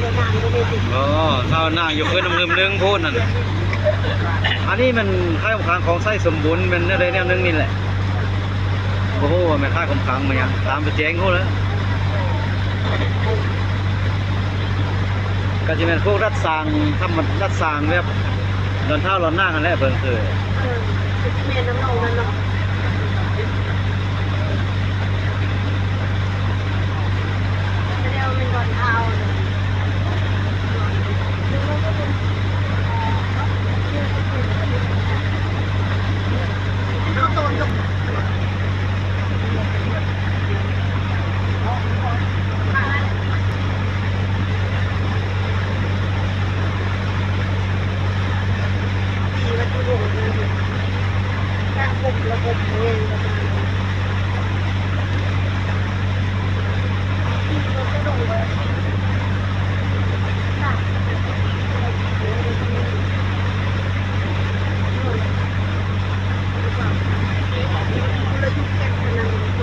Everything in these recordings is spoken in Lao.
ໂອ້ ຊາວນາຢູ່ເຂື່ອນນ້ຳງື່ມໜຶ່ງພຸ້ນນັ້ນ. ອັນນີ້ແມ່ນຄ້າຍຂອງຂາງຂອງໄຊສົມບູນ ແມ່ນແນວໃດແນວໜຶ່ງນີ້ແຫຼະ. ບໍ່ຮູ້ວ່າແມ່ນຄ້າຍຂອງຂາງແມ່ນຫຍັງ ຖາມໄປແຈ້ງຮູ້ແລ້ວ. ກໍຊິແມ່ນພວກລັດສ້າງ ທຳມະ ລັດສ້າງແບບດອນທ້າວດອນນາງຫັ້ນແຫຼະ ເບິ່ງຄື ເອີ ແມ່ນນຳນ້ອງນັ້ນເນາະ.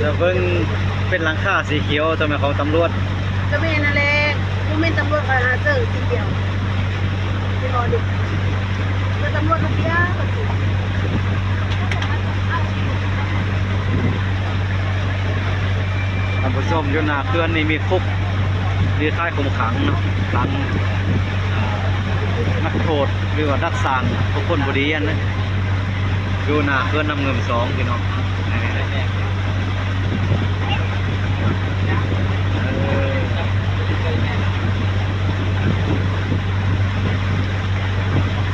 ແລ້ວເບິ່ງເປັນຫຼັງຄາສີຂຽວ ຕ້ອງແມ່ນຂອງຕຳຫຼວດ. ກໍແມ່ນນັ້ນແຫຼະ ບໍ່ແມ່ນຕຳຫຼວດ ຂ້ອຍຫາເຈີສີຂຽວ ເຫັນບໍ່ນີ້ ແລ້ວຕຳຫຼວດມາເປີຍ. ທ່ານຜູ້ຊົມ ຢູ່ໜ້າເຂື່ອນນີ້ມີຄຸກ ຫຼືຄ້າຍຄຸມຂັງເນາະ ຂັງ ອ່າ ນັກໂທດ ຫຼືວ່ານັກສ້າງບຸກຄົນບໍ່ດີຫັ້ນນະ ຢູ່ໜ້າເຂື່ອນນ້ຳງື່ມສອງ ພີ່ນ້ອງ. ເອີ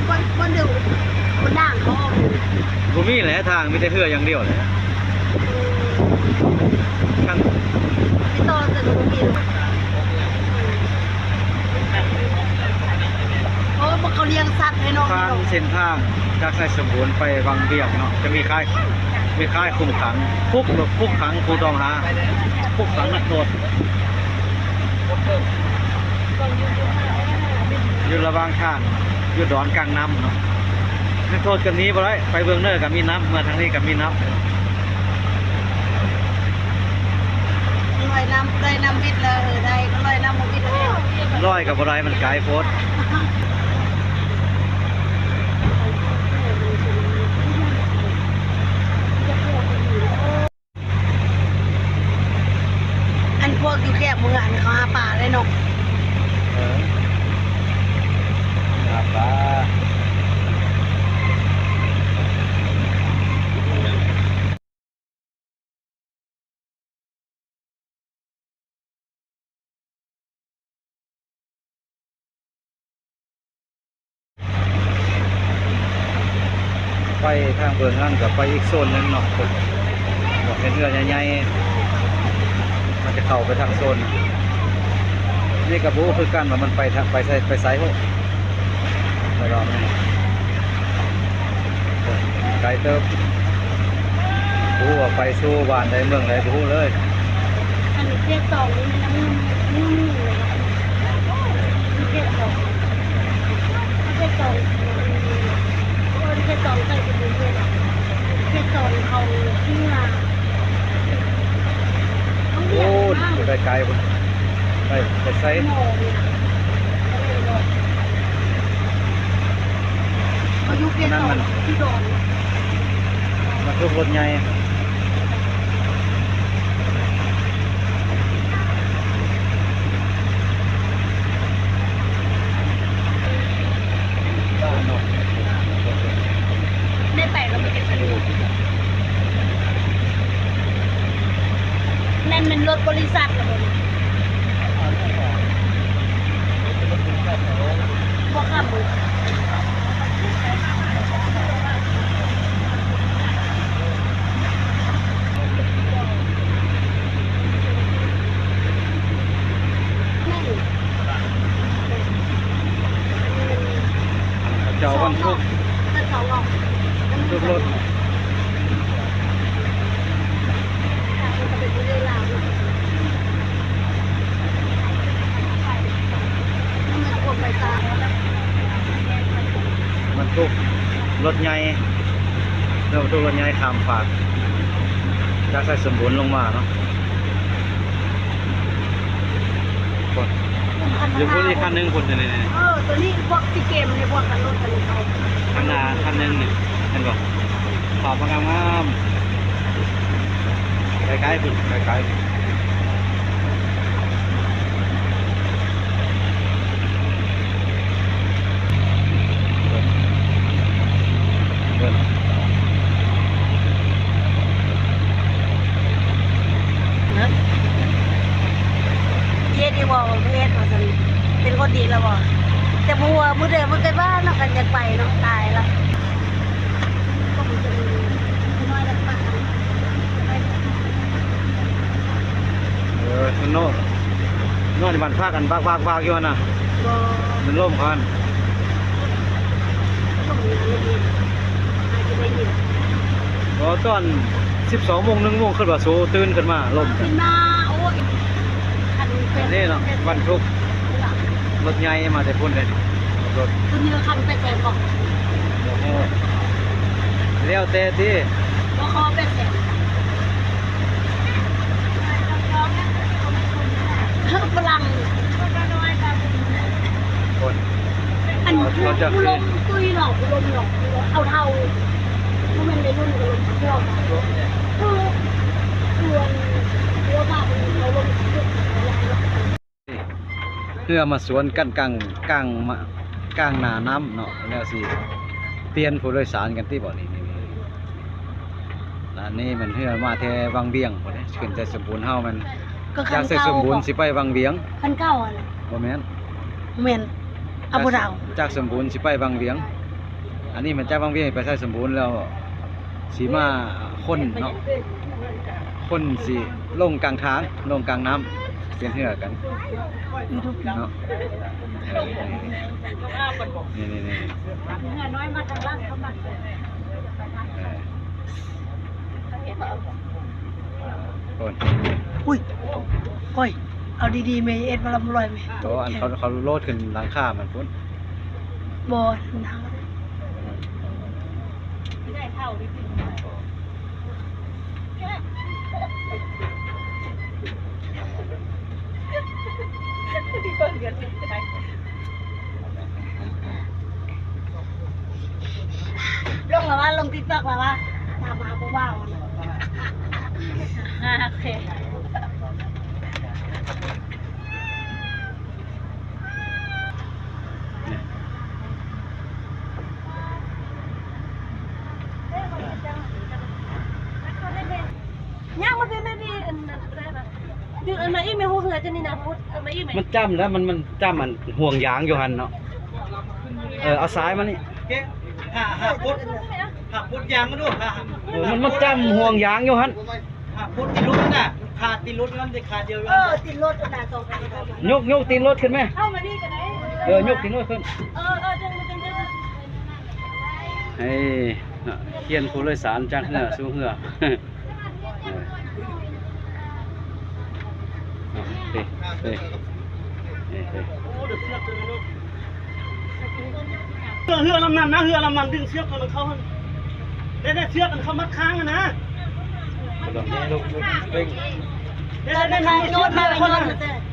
ບ່ອນ ບ່ອນເດີ່ຄົນດ່າງເຂົາອອກຢູ່ ບໍ່ມີແຫຼະທາງ ມີແຕ່ເຮືອຢ່າງດຽວແຫຼະ. ເອີ ຄັນຕິດຕໍ່ເຊິ່ງບໍ່ມີ. ໂອ້ ພວກເຂົາລ້ຽງສັດໃຫ້ນ້ອງ ທາງເສັ້ນທາງຈາກໄຊສົມບູນໄປວັງວຽງເນາະ ຈະມີຄ້າຍ ມີຄ້າຍຄຸມຂັງ ຄຸກ ຄຸກຂັງຜູ້ຕ້ອງຫາ ຄຸກຂັງນັກໂທດ ຢູ່ລະຫວ່າງທາງ ຢູ່ດອນກາງນ້ຳເນາະ. ນັກໂທດກໍໜີບໍ່ໄດ້ ໄປເບື້ອງເໜືອກໍມີນ້ຳ ເມືອທາງນີ້ກໍມີນ້ຳ. ລອຍນ້ຳ ໄດ້ນ້ຳວິດແລ້ວ ເອີ ໄດ້ ກໍລອຍນ້ຳບໍ່ວິດແລ້ວ ລອຍກໍບໍ່ໄດ້ ມັນໄກໂພດ. ອັນພວກຢູ່ແຄບເມືອງ ອັນເຂົາຫາປາເດ້ເນາະ. ເອີ ຫາປາ. ໄປທາງເບື້ອງນັ້ນກໍໄປອີກໂຊນໜຶ່ງເນາະ ເປັນເຮືອໃຫຍ່ໆ ມັນຈະເຂົ້າໄປທາງໂຊນນີ້ ກໍບໍ່ຮູ້ຄືກັນວ່າມັນໄປທາງ ໄປໃສ ໄປໃສ. ແຕ່ວ່າມັນໄກເຕີບ ບໍ່ຮູ້ວ່າໄປສູ່ບ້ານໃດເມືອງໃດ ບໍ່ຮູ້ເລີຍ. ອັນເຂດສອງນີ້ມັນຍັງງຸ່ນໆຢູ່ເນາະ ເຂດສອງ ເຂດສອງ ເອີ ເຂດສອງໃກ້ໄປເຂດ ເຂດສອງເຂົາເຂື່ອ ໂອ້ ໄກໆ ພຸ້ນ ໄປ ໄປໃສ? ເຂົາຢູ່ເຂດສອງ ມັນ ທີ່ດອນ ມັນຄືລົດໃຫຍ່. ໄດ້ໄປກໍມີແຕ່ ນັ້ນແມ່ນລົດບໍລິສັດລະບໍ? ບໍ່ຂັບ. ເຈົ້າບັນທຸກ ບັນທຸກລົດ ບັນທຸກລົດໃຫຍ່ ລົດບັນທຸກລົດໃຫຍ່ຂ້າມຟາກ ຈາກໄຊສົມບູນລົງມາເນາະ. ຢູ່ພຸ້ນອີກຄັນໜຶ່ງພຸ້ນ ນີ້ ນີ້ ນີ້ ເອີ ຕົວນີ້ພວກຊີເກມນີ້ ພວກຄັນລົດຄັນນີ້ເຂົາ ຂ້າງໜ້າຄັນໜຶ່ງນີ້ ເຫັນບໍ່? ພາບງາມໆ ໄກໆພຸ້ນ ໄກໆ ເບິ່ງ ເບິ່ງ. ເຮັດຢູ່ບໍ່? ບໍ່ເຮັດວ່າຊັ້ນ ເປັນຄົນດີແລ້ວບໍ່? ແຕ່ບໍ່ຮູ້ວ່າມື້ໃດມັນເກີດວ່າເນາະ ກັນຢາກໄປເນາະ ຕາຍລະ. ເອີ ສະໂນ ນອນຢູ່ບ້ານພັກ ອັນວາກໆໆຢູ່ຫັ້ນນະ. ບໍ່ ມັນລົມເຂົາຫັ້ນ. ບໍ່ ຕອນສິບສອງໂມງ ໜຶ່ງໂມງ ຄືວ່າໂຊຕື່ນຂຶ້ນມາລົມ ຂຶ້ນມາ ໂອ້ຍ ຄັນເປັນ ນີ້ເນາະ ບັນທຸກລົດໃຫຍ່ມາແຕ່ພຸ້ນເດ້ ລົດ ຕົວນີ້ຄັນແປດແສນບໍ່? ໂອ້ໂຫ ແລ້ວແຕ່ຕິ ບໍ່ຂໍແປດແສນ. ຝຣັ່ງ ອັນ ເຂົາ ເຂົາຈະ ຜູ້ລົງຕຸ້ຍເນາະ ຜູ້ລົງເນາະ ເຖົ້າໆ ບໍ່ແມ່ນໄວລຸ້ນກໍລົງເນາະ ຄື ຄື ຄືວ່າເຂົາລົງ ເຮືອມາສວນກັນກາງ ກາງມາ ກາງໜ້ານ້ຳເນາະ ແລ້ວຊິປ່ຽນຜູ້ໂດຍສານກັນຕິບໍ? ນີ້ ນີ້ ນີ້ ອັນນີ້ແມ່ນເຮືອມາແຕ່ວັງວຽງພຸ້ນເດ້ ຂຶ້ນໄຊສົມບູນ ເຮົາແມ່ນຈາກໄຊສົມບູນຊິໄປວັງວຽງ ຄັນເກົ່າຫັ້ນນະ. ບໍ່ແມ່ນ ບໍ່ແມ່ນ ເອົາບໍ່ດາວ ຈາກສົມບູນຊິໄປວັງວຽງ. ອັນນີ້ແມ່ນຈາກວັງວຽງໄປໄຊສົມບູນ ແລ້ວຊິມາຄົນເນາະ ຄົນຊິລົງກາງທາງ ລົງກາງນ້ຳ ປ່ຽນເຮືອກັນເນາະ. ເອີ ນີ້ໆໆ ເຮືອນ້ອຍມາທາງຫຼັງເຂົາມາ ເອີ ໂອ້ຍ ອຸ້ຍ ໂອ້ຍ ເອົາດີໆແມ່ ເອັດວ່າລຳລອຍແມ່. ໂອ້ ອັນເຂົາ ເຂົາໂລດຂຶ້ນຫຼັງຄາມັນພຸ້ນ ບໍ່ ລົງແລ້ວວ່າ ລົງຕິກຕັອກແລ້ວວ່າ ຕາມຫາຜູ້ບ່າວ. ອ່າ ໂອເຄ. ຍ່າງມາເປັນແມ່ນດີ ອັນນັ້ນກໍໄດ້ນະ ດຶງອັນມາອີກແມ່ ຫົວເຮືອຈະນີ້ນະ ພຸດ ເອົາມາອີກແມ່. ມັນຈ້ຳແລ້ວ ມັນ ມັນຈ້ຳອັນຫ່ວງຢາງຢູ່ຫັ້ນເນາະ. ເອີ ເອົາສາຍມານີ້ ຫາ ຫາປົດ ຫາປົດຢາງມາດູ ຫາ ເອີ ມັນ ມັນຈ້ຳຫ່ວງຢາງຢູ່ຫັ້ນ. ຫາປົດຕີນລົດນະ ຄາຕີນລົດມັນໄດ້ຄາດຽວ. ເອີ ຕີນລົດນະ ສອງອັນ ຍົກ ຍົກຕີນລົດຂຶ້ນແມ່. ເຂົ້າມານີ້ກໍໄດ້. ເອີ ຍົກຕີນລົດຂຶ້ນ. ເອີ ເອີ ດຶງ ດຶງ ດຶງ. ໃຫ້ ເນາະ ປ່ຽນຜູ້ໂດຍສານຈາກເຮືອສູ່ເຮືອ. ເອີ ເອີ ເອີ ເອີ ເຮືອ ເຮືອລຳນັ້ນນະ ເຮືອລຳນັ້ນດຶງເຊືອກມັນເຂົ້າຫັ້ນ ໄດ້ ໄດ້ເຊືອກມັນເຂົ້າມັດຄ້າງຫັ້ນນະ.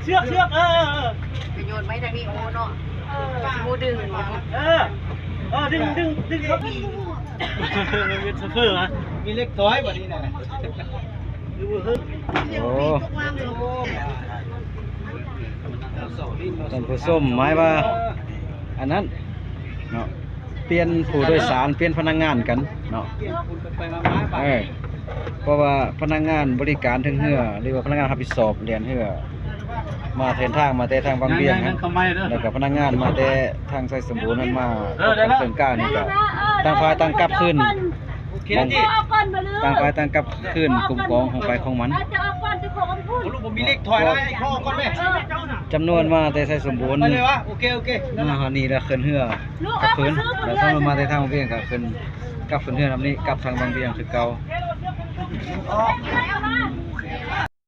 ເຊືອກ ເຊືອກ ເອີ ເອີ ເອີ ໄປໂຍນໄວ້ທາງນີ້ ໂອ້ເນາະ ເອີ ຊິບໍ່ດຶງ. ເອີ ເອີ ດຶງ ດຶງ ດຶງເຂົ້າ. ເປັນໂຊເຟີຫວາ? ມີເຫຼັກຖອຍບັດນີ້ນະ. ໂອ້ ທ່ານຜູ້ຊົມ ໝາຍວ່າ ອັນນັ້ນເນາະ ປ່ຽນຜູ້ໂດຍສານ ປ່ຽນພະນັກງານກັນເນາະ. ເອີ ເພາະວ່າພະນັກງານບໍລິການເທິງເຮືອ ຫຼືວ່າພະນັກງານຮັບຜິດຊອບແລ່ນເຮືອ ມາເດີນທາງມາແຕ່ທາງວັງວຽງຫັ້ນ ແລ້ວກໍພະນັກງານມາແຕ່ທາງໄຊສົມບູນຫັ້ນ ມາເຄື່ອງກາງນີ້ ກໍຕ່າງຝ່າຍຕ່າງກັບຄືນ ຕ່າງຝ່າຍຕ່າງກັບຄືນກົມກອງຂອງໃຜຂອງມັນ. ຈຳນວນມາແຕ່ໄຊສົມບູນ ມາຮອດນີ້ແລ້ວຂຶ້ນເຮືອກັບຄືນ ແລ້ວຖ້າມາແຕ່ທາງວັງວຽງກໍຂຶ້ນ ກັບຂຶ້ນເຮືອລຳນີ້ ກັບທາງວັງວຽງຄືເກົ່າ.